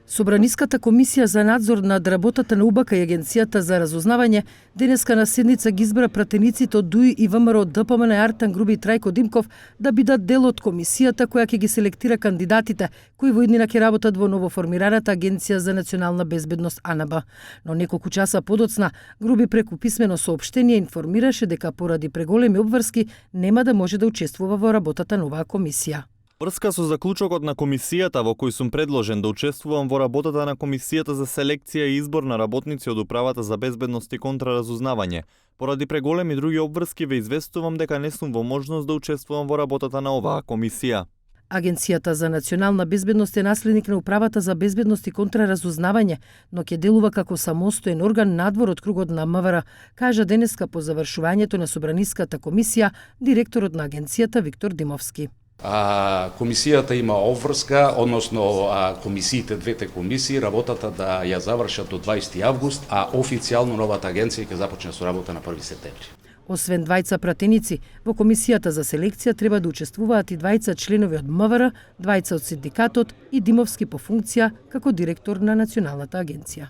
Собраниската комисија за надзор над работата на УБК и Агенцијата за разузнавање денеска на седница ги избра пратениците од ДУИ и ВМРО, ДПМН, Артан Груби и Трајко Димков да бидат дел од комисијата која ќе ги селектира кандидатите кои во иднина ќе работат во новоформираната Агенција за национална безбедност АНБ. Но неколку часа подоцна Груби преку писмено соопштение информираше дека поради преголеми обврски нема да може да учествува во работата на оваа комисија. Врска со заклучокот на комисијата во кој сум предложен да учествувам во работата на комисијата за селекција и избор на работници од управата за безбедност и контраразузнавање, поради преголеми други обврски ве известувам дека не сум во можност да учествувам во работата на оваа комисија. Агенцијата за национална безбедност е наследник на управата за безбедност и контраразузнавање, но ќе делува како самостоен орган надвор од кругот на МВР, кажа денеска по завршувањето на Собраниската комисија директорот на агенцијата Виктор Димовски. Комисијата има обврска, односно комисиите, двете комисии, работата да ја завршат до 20 август, а официјално новата агенција ќе започне со работа на 1 септември. Освен двајца пратеници, во комисијата за селекција треба да учествуваат и двајца членови од МВР, двајца од синдикатот и Димовски по функција како директор на националната агенција.